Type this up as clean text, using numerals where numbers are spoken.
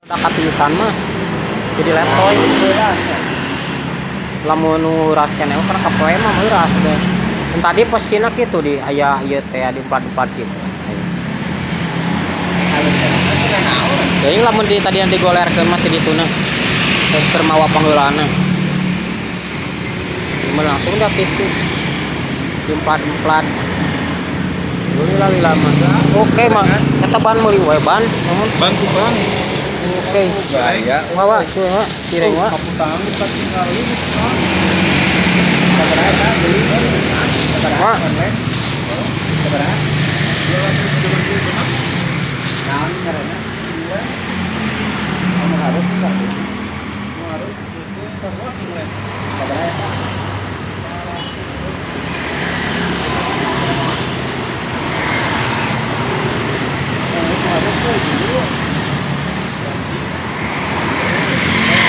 Da katiisan mah jadi letoy. Lamun nu heuras keneh mah kapoe mah heuras teh. Dan tadi posisinya kitu di aya ieu teh di empat-empat gitu. Halus teh mah naon. Jadi lamun di tadi yang digolerkeun mah ti dituna. Keur mawa pangheulana. Cuma langsung dah kitu. Diempat-empat. Lila lila mah. Oke mah, eta ban meuli we ban. Nuhun. Ban tukang. Oke. Gaya. Wah, wah, cuy, wah, cireng wah. Kaputangan kita tinggalin. Sabaraha eta beli? Sabaraha Wah. Online? Sabaraha? 276. Naon ngaranna?